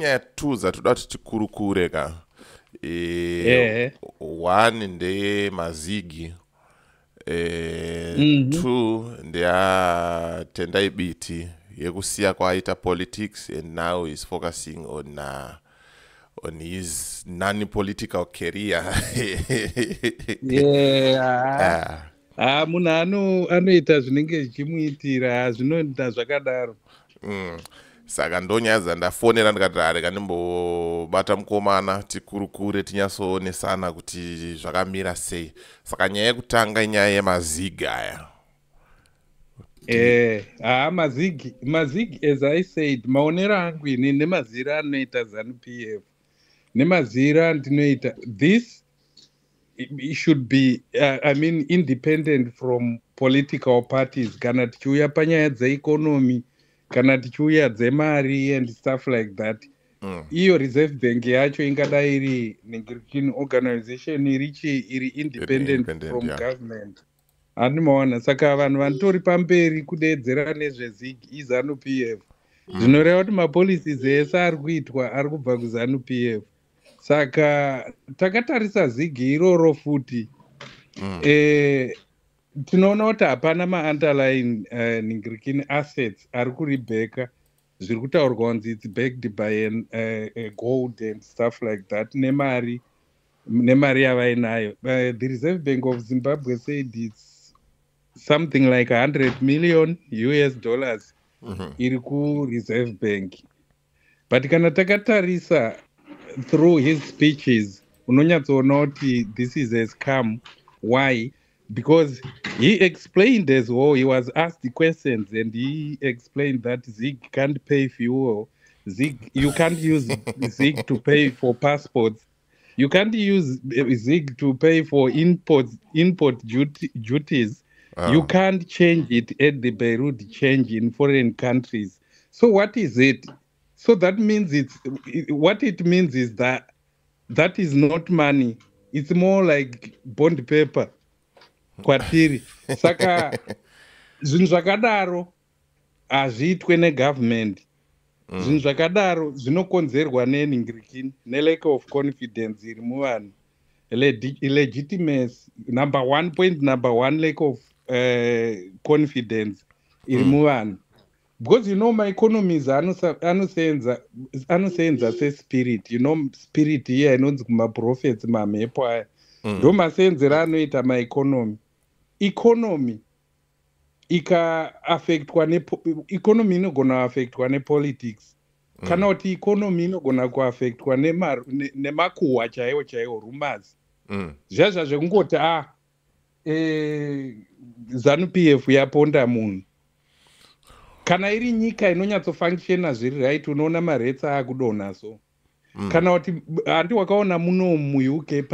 Pane nyaya two dzatoda kuti tikurukure ka. One ndeyemazigi, two ndeyaTendai Biti yekusiya kwaaita politics and now is focusing on his non-political career. Yeah. Ha, munhu anoita zvinenge zvichimuitira, zvinoita zvakadaro. Saka ndonyaya dzandafonera, ndikati rareka ndimbobata mukomana tikurukure, tinyatsoonesana kuti zvakamira sei. Saka nyaya yekutanga inyaya yemazigi aya. Ha, mazigi, as I said, maonero angu ini nemaziro anoita ZANU PF nemaziro andinoita, this should be I mean, independent from political parties. Kana tichiuya panyaya dzeeconomy, kana tichiuya dzemari and stuff like that, iyo Reserve Bank yacho ingadai iri ningirikini organization irichi iri independent, independent from government, handimaona. Saka vanhu vanotori pamberi kudeedzera nezvezig iZANU PF. Zvinoreva kuti mapolicies ese ari kuitwa ari kubva kuZANU PF. Saka takatarisa zigi iroro futi, tinoona kuti hapana maunderline ningirikini assets ari kuribheka. Zviri kutaurwa kunzi it's backed by a gold and stuff like that, nemari yavainayo. The Reserve Bank of Zimbabwe said it's something like 100 million US dollars iri kuReserve Bank. But kana takatarisa through his speeches, unonyatsoona kuti this is a scam. Why? Because he explained as well, he was asked questions and he explained that ZiG can't pay fuel. ZiG, you can't use ZiG to pay for passports, you can't use ZiG to pay for import duties. You can't change it at the bureau de change in foreign countries. So what is it? So that means it's what it means is that that is not money, it's more like bond paper kwatiri. Saka zvinhu zvakadaro hazviitwe negovernment. Zvinhu zvakadaro zvinokonzerwa nenhingirikini, nelack of confidence iri muvanhu, legitimacy number one, point number one, lack of confidence iri muvanhu, because maeconomies anosenza sespirit, spirit iya inonzi kumaprophets, mamhepo aya. Ndo masenzero anoita maeconomy. Economy ikaaffectwa, economy inogona kuaffectwa nepolitics, kana kuti economy inogona kuaffectwa nemakuhwa chaiwo chaiwo, rumors. Zviya zvekungoti a ZANU PF yaponda munhu, kana iri nyika inonyatsofunctiona zviri right, unoona marates akudonha. So kana kuti handi wakaona muno muUK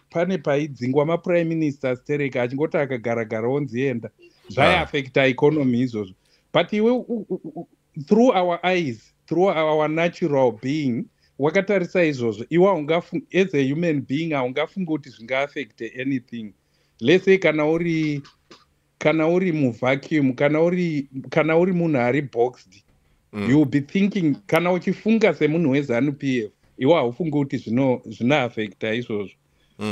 pane paidzingwa maprime minister stereka, achingoti akagaragara onzienda, zvaiaffecta economy izvozvo. But iwe, through our eyes, through our natural being, wakatarisa izvozvo, iwe as a human being haungafungi kuti zvingaaffecte anything. Let's say kana uri muvacuum, kana uri munhu ari boxed, you will be thinking, kana uchifunga semunhu weZANU PF, iwe haufungi kuti zvinoaffecta izvozvo.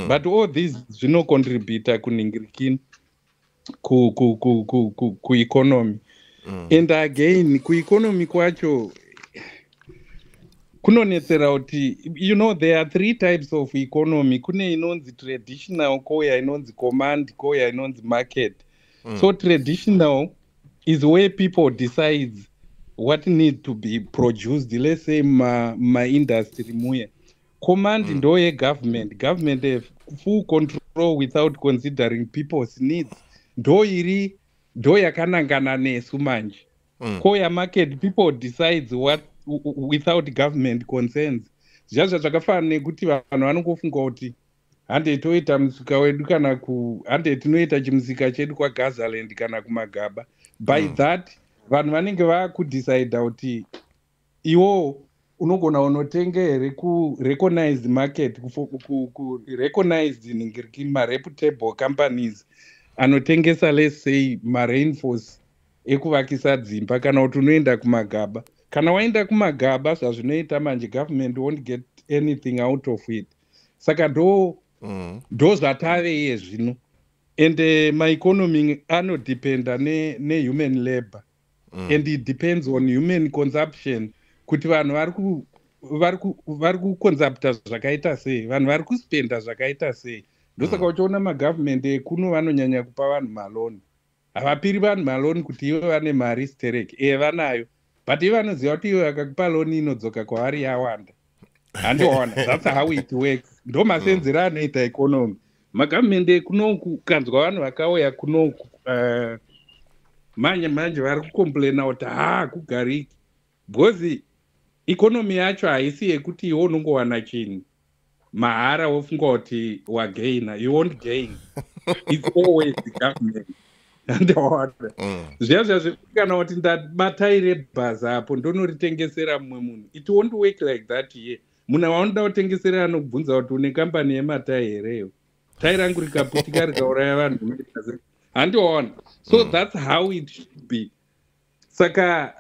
But all these zvinocontributa kunhingirikini kueconomy. And again, kueconomy kwacho kunonetsera kuti there are three types of economy. Kune inonzi traditional, kouya inonzi command, kouya inonzi market. So traditional is where people decides what need to be produced, let's say maindustry muya. Command ndo yegovernment. Government have full control without considering people's needs. Ndo iri ndo yakanangana nesu manje. Koya market, people decides what without government concerns. Zvazva zvakafanana nekuti vanhu vanongofunga kuti hande toita musika wedu, kana ku hande tinoita chimusika chedu kwaGazaland kana kuMagaba. By that, vanhu vanenge vaakudecida kuti iwo unogona unotenga here kurecognized market, kurecognized ningiriki mareputable companies anotengesa, let's say, mareinforce ekuvakisa dzimba, kana kuti unoenda kuMagaba. Kana waenda kumagaba, zvazvinoita manje, government won't get anything out of it. Saka ndo ndo zvatave iye zvino. And maeconomy anodependa nehuman labor and it depends on human consumption, kuti vanhu vari kuconsumpta zvakaita sei, vanhu vari kuspenda zvakaita sei. Ndosaka uchiona magovernment ekuno vanonyanya kupa vanhu maloan. Havapiri vanhu maloan kuti ivo vane mari stereki. E, vanayo, but ivo vanoziva kuti ivo vakakupa loan inodzoka kwavari yawanda. Handiona, that's how it works. Ndo masenzero anoita economy magovernment ekunoku. Ukanzwa vanhu vakauya kunoku manje manje vari kucomplaina kuti ha, kugariki, because economy yacho haisi yekuti iwe unongowana chinhu mahara wofunga kuti wagaina. You won't gain. It's always the government. Handiona, zviya zviya zvekuti kana kuti ndabatai rebhazi apo, ndonoritengesera mumwe munhu, it won't work like that here. Munhu waunoda kutengesera anobvunza kuti une kambani yematai hereyo? Tai rangu rikaputika rikauraya vanhu, unoita sei? Handiona. So that's how it should be. Saka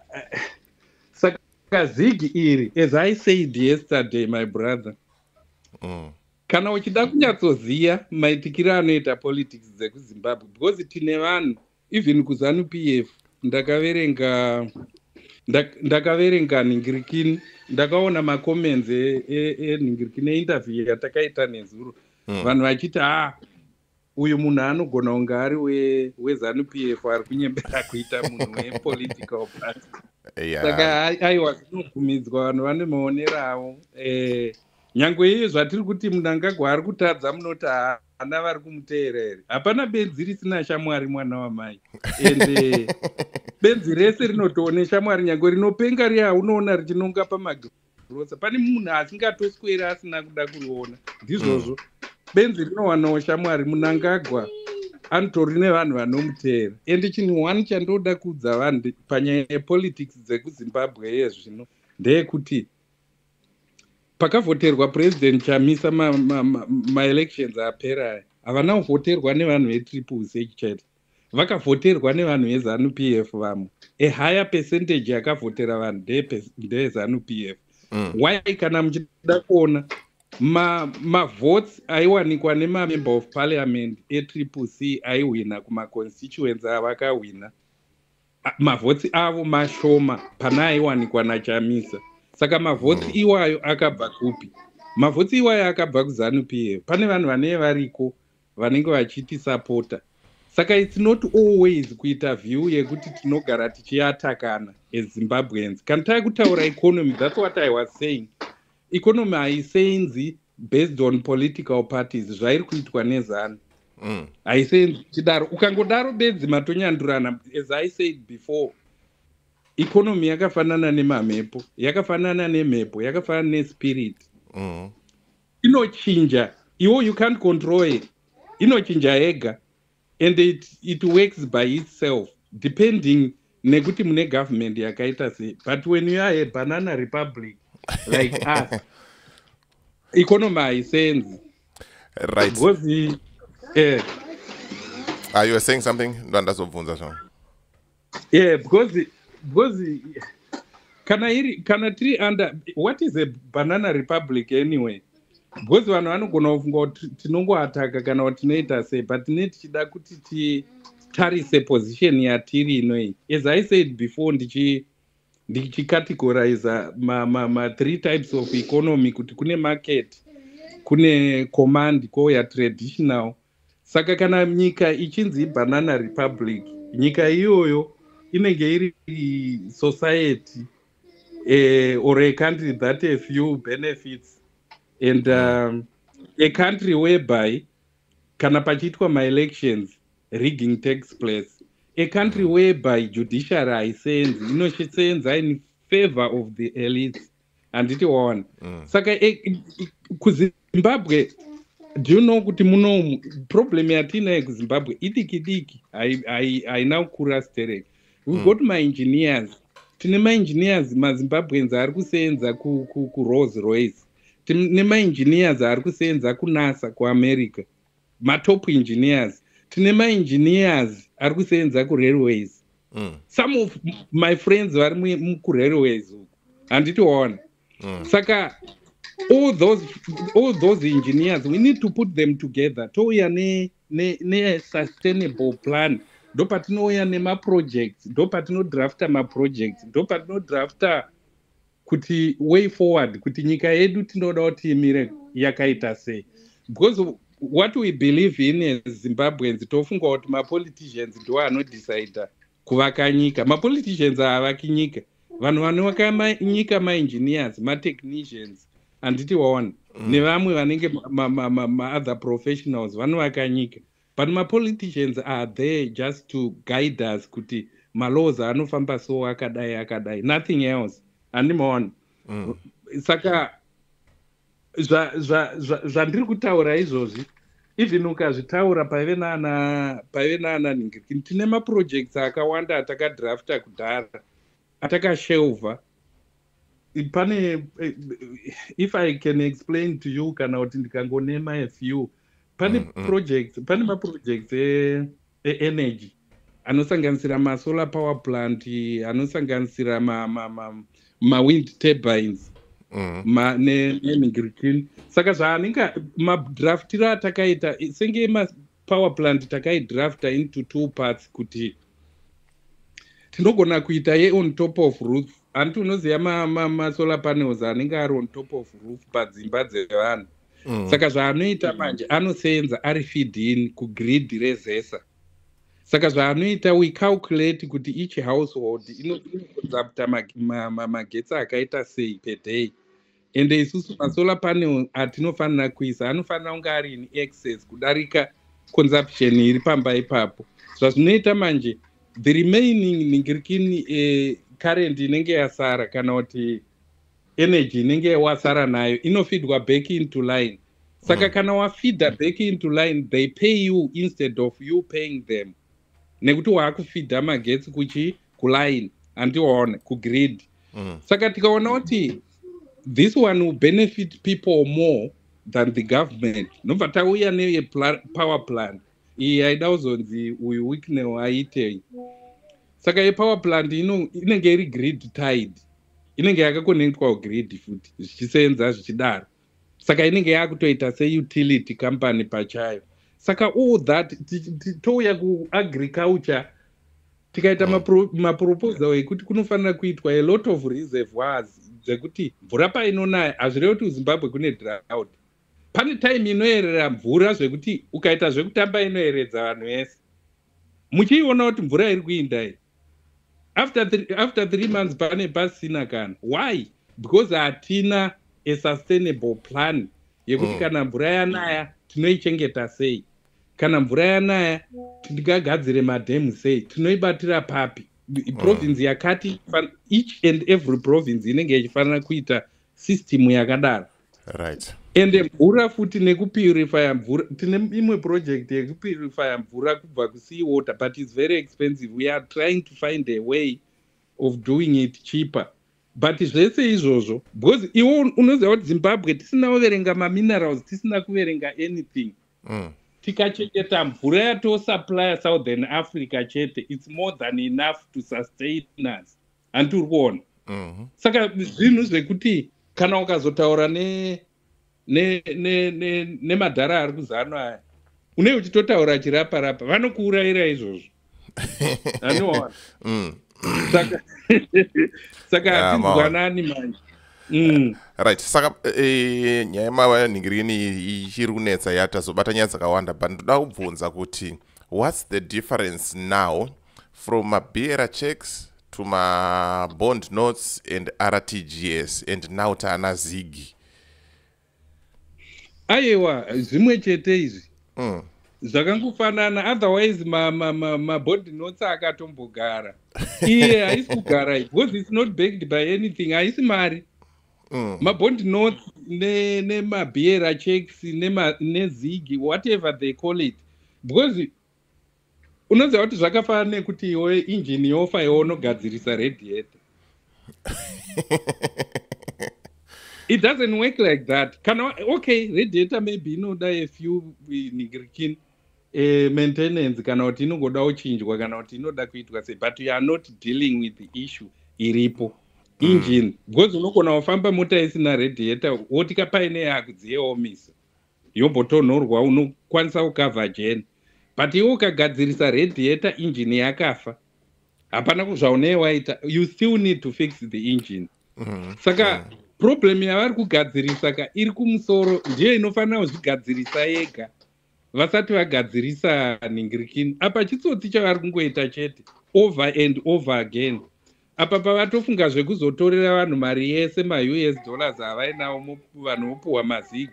ZiG iri, as I said yesterday, my brother, kana uchida kunyatsoziva maitikiro anoita politics dzekuZimbabwe, because tine vanhu even kuZANU PF, ndakaverenga nhingirikini, ndakaona macomments enhingirikini einterview yatakaita nezuro, vanhu vachiti, "Ha, uyu munhu anogona kunge ari weZANU PF, ari kunyembera kuita munhu wepolitical party." Saka aiwa, zvinobvumidzwa, vanhu vane maonero avo. Nyange iye zvatiri kuti Mnangagwa ari kutadza, munoti haana vari kumuteera here? Hapana benzi risina shamwari, mwana wamai. Ende benzi rese rinotoone shamwari, nyange rinopenga riya, unoona richinonga pamagirosa pane munhu asingatosweri asina kuda kuriona. Ndizvozvo, benzi rinowanawo shamwari. Mnangagwa anotori nevanhu vanomuteera. Ende chinhu one chandoda kuudza vanhu panyaya yepolitics dzekuZimbabwe yezvino ndeyekuti pakavhoterwa President Chamisa maelections ma, ma, ma apera aya, havana kuvhoterwa nevanhu veTriple C chete, vakavhoterwa nevanhu veZANU PF vamwe. A higher percentage yakavhotera vanhu ndeyeZANU PF. Why? Kana muchida kuona mavotes aiwanikwa nemamember of parliament eTriple C aihwina kumaconstituents avakahwina, mavotes avo mashoma pana aiwanikwa naChamisa. Saka mavotes iwayo akabva kupi? Mavotes iwayo akabva kuZANU PF. Pane vanhu vanee variko vanenge vachitisapota. Saka it's not always kuita view yekuti tinogara tichiatakana as Zimbabweans. Kana taakutaura economy, that's what I was saying, economy haisenzi based on political parties zvairi kuitwa neZANU. Haisenzi chidaro. Ukangodaro bedzi, matonyandurana. As I said before, economy yakafanana nemamhepo, yakafanana nemhepo, yakafanana nespirit. Inochinja iwo, you can't control it, inochinja yega, and it works by itself depending nekuti mune government yakaita sei. But when you are a banana republic like us, economy haisenzi. Because You were saying something, ndandazobvunza zvangu. Yeah, because kana iri, kana tiri under, what is a banana republic anyway? Because vanhu vanogona kufunga kuti tinongoataka kana kuti tinoita sei, but tine tichida kuti titarise position yatiri inoi. As I said before, ndichicategoriza ma three types of economy, kuti kune market, kune command, kouya traditional. Saka kana nyika ichinzi ibanana republic, nyika iyoyo inenge iri society or a country that a few benefits and a country whereby kana pachiitwa maelections, rigging takes place, a country whereby judiciary haisenzi, inosenza in favor of the elites. Handiti waona? Saka kuZimbabwe, do you know kuti munomu problem yatiinayo kuZimbabwe idiki diki, haina kukura stereki. We've got maengineers, tine maengineers maZimbabweans ari kusenza kuRolls Royce, tine maengineers ari kusenza kuNASA kuAmerica, matop engineers, tine maengineers ari kusenza kurailways. Some of my friends vari kurailways uku, handiti waona? Saka all those engineers, we need to put them together, touya ne sustainable plan. Ndopatinouya nemaprojects, ndopatinodrafta maprojects, ndopatinodrafta kuti way forward, kuti nyika yedu tinoda kuti imire yakaita sei, because what we believe in as Zimbabweans, tofunga kuti mapoliticians ndo anodecida kuvaka nyika. Mapoliticians haavaki nyika. Vanhu vanovaka nyika maengineers, matechnicians, handiti waona? Nevamwe vanenge maother professionals vanovaka nyika, but mapoliticians are there just to guide us kuti malaws anofamba so, akadai, akadai, nothing else, handimaona? Saka zvandiri kutaura izvozvi, even ukazvitaura, paive naana ningirikini, tine maprojects akawanda atakadrafta kudhara, atakashelva. Pane, if I can explain to you, kana kuti ndikangonema a few, pane projects, pane maprojects eenergy anosanganisira masolar power plant, anosanganisira mawind turbines nenhingirikini. Saka zvaanenge madraftiro atakaita, senge mapower plant takaidrafta into two parts, kuti tinogona kuita ye-on top of roof. Handiti unoziva masolar panels anenge ari on top of roof padzimba dzevanhu? Saka zvaanoita manje, anosenza ari feed in kugrid reZESA. Saka zvaanoita, we calculate kuti each household inoconsumpta magetsi akaita sei per day, ende isusu masolar panel atinofanira kuisa anofanira kunge ari in excess kudarika consumption iri pamba ipapo. Zvazvinoita manje, the remaining ningirikini current inenge yasara, kana kuti energy inenge wasara nayo, inofeedwa back into line. Saka kana wafeeda back into line, they pay you instead of you paying them, nekuti waakufeeda magetsi kuchi kuline, handiwaona, kugrid. Saka tikaona kuti this one will benefit people more than the government, nobva tauya neyepower plant iyi yaida kuzonzi uyu Wicknell aitei. Saka yepower plant inenge iri grid tied, inenge yakaconnectwa kugrid futi, zvichisenza zvichidaro. Saka inenge yakutoita seutility company pachayo. Saka all that, touya kuagriculture, tikaita maproposal ekuti kunofanira kuitwa a lot of reservoirs dzekuti mvura painonaya, hazvirevi kuti kuZimbabwe kune drought. Pane time inoyerera mvura zvekuti ukaita zvekutamba inoyeredza vanhu vese, muchiiona kuti mvura iri kuinda iyi. After 3 months pane pasina kana. Why? Because hatina a sustainable plan yekuti kana mvura yanaya tinoichengeta sei, kana mvura yanaya tingagadzire madhemu sei, tinoibatira papi, province yakati, each and every province inenge ichifanira kuita system yakadaro. Ende mvura futi, nekupurifya mvura, tine imwe project yekupurifya mvura kubva kusea water, but it's very expensive. We are trying to find a way of doing it cheaper. But zvese izvozvo, because iwo unoziva kuti Zimbabwe, tisina kuverenga maminerals, tisina kuverenga anything, tikachengeta mvura yatosupplya Southern Africa chete, it's more than enough to sustain us, handiti uri kuona? Saka zvinhu zvekuti kana ukazotaura nemadhara ari kuZANU aya, une uchitotaura chiraparapa, vanokuurayira izvozvo, handiona? Saka hatinzwanani manje. Right, saka nyaya yemanhingirini ichiri kunetsa, yatazobata nyaya dzakawanda, but ndoda kubvunza kuti what's the difference now from mabearer checks to mabond notes and RTGS and now taana ZiG? Aiwa, zvimwe chete izvi. Zvakangofanana. Otherwise mabond notes akatombogara, iye haisi kugara because it's not backed by anything, haisi mari. Mabond notes nemabearer checks neZiG, whatever they call it, because unoziva kuti zvakafanana nekuti iwe injini yofa, iwe unogadzirisa radiator. It doesn't work like that. Kana okay, radiator maybe inoda a few ningirikin Maintenance kana kuti inongoda kuchinjwa kana kuti inoda kuitwa sei, but you are not dealing with the issue iripo, engine, because unogona kufamba mota isina radiator, wotika paine yakudziyeomisa, yombotonhorwa, unokwanisa kukavha journey. But iwe ukagadzirisa radiator, engine yakafa, hapana zvaunee waita. You still need to fix the engine. Saka problem yavari kugadzirisa ka iri kumusoro, ndiyo inofanira kuzvigadzirisa yega vasati vagadzirisa nhingirikini. Apa chitsotsi chavari kungoita chete over and over again. Apa pavatofunga zvekuzotorera vanhu mari yese, maUS dollars avainawo, vanhu vopuhwa mazigi.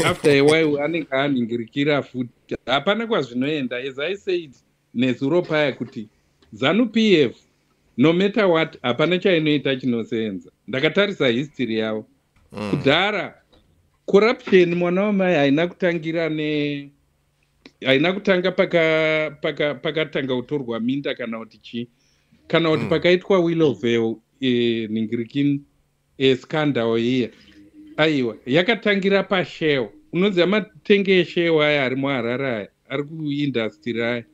After a while anenge anhingirikira futi, hapana kwazvinoenda. As I said nezuro paya kuti ZANU PF, no matter what, hapana chainoita chinosenza. Ndakatarisa history yavo kudhara. Corruption, mwana wamai, haina kutangira ne haina kutanga pakatanga paka kutorwa minda kana kuti chii, kana kuti pakaitwa Willowvale nhingirikini scandal iya. Aiwa, yakatangira paShell. Unoziva matenge eShell aya ari muHarare, aya ari kuindustry aya.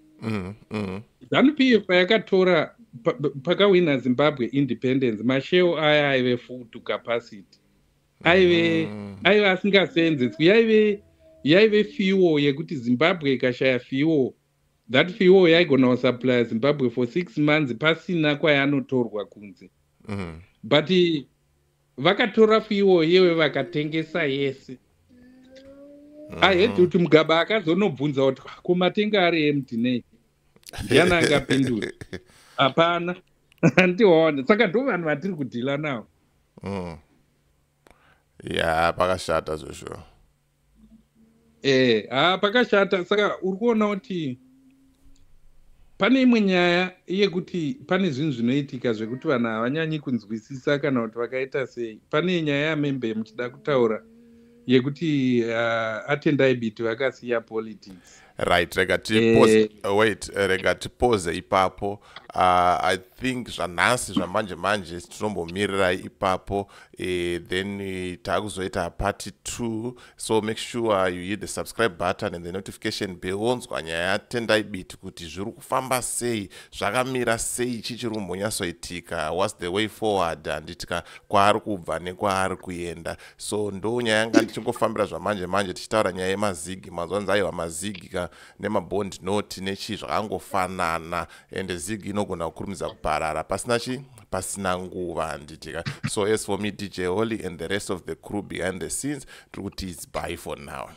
ZANU PF payakatora, pakawina Zimbabwe independence, maShell aya aive full to capacity, aive aive asingasenzeswi. Yaive fuel yekuti Zimbabwe ikashaya fuel, that fuel yaigona kusupply Zimbabwe for 6 months pasina kwayanotorwa kunze. But vakatora fuel iyewe, vakatengesa yese. I heard kuti Mugabe akazonobvunza kuti kumatenga ari empty nei? Ndiani angapindura? Hapana, handione. Saka ndo vanhu vatiri kudhila navo. Ya, pakashata zvosho. Ha, pakashata. Saka uri kuona kuti pane imwe nyaya yekuti pane zvinhu zvinoitika zvekuti vanhu havanyanyi kunzwisisa kana kuti vakaita sei. Pane nyaya yamembe muchida kutaura yekuti aTendai Biti vakasiya politics. Right, rega tipose. Wait, rega tipose ipapo. I think zvanhasi, zvamanje manje, tinombomirirai ipapo. Then taakuzoita part 2, so make sure you hit the subscribe button and the notification bell, wonzwa nyaya yaTendai Biti kuti zviri kufamba sei, zvakamira sei, chichiri kumbonyatsoitika, what's the way forward, handitika, kwaari kubva nekwaari kuenda. So ndo nyaya yanga ndichingofambira zvamanje manje, tichitaura nyaya yemazigi. Mazuva aiwa, mazigi ka nemabond note nechii zvakangofanana, ende zigi inogona kukurumidza kuparara pasina chi pasina nguva, handitika. So as for me, DJ Holly, and the rest of the crew behind the scenes, tiri kuti it's bye for now.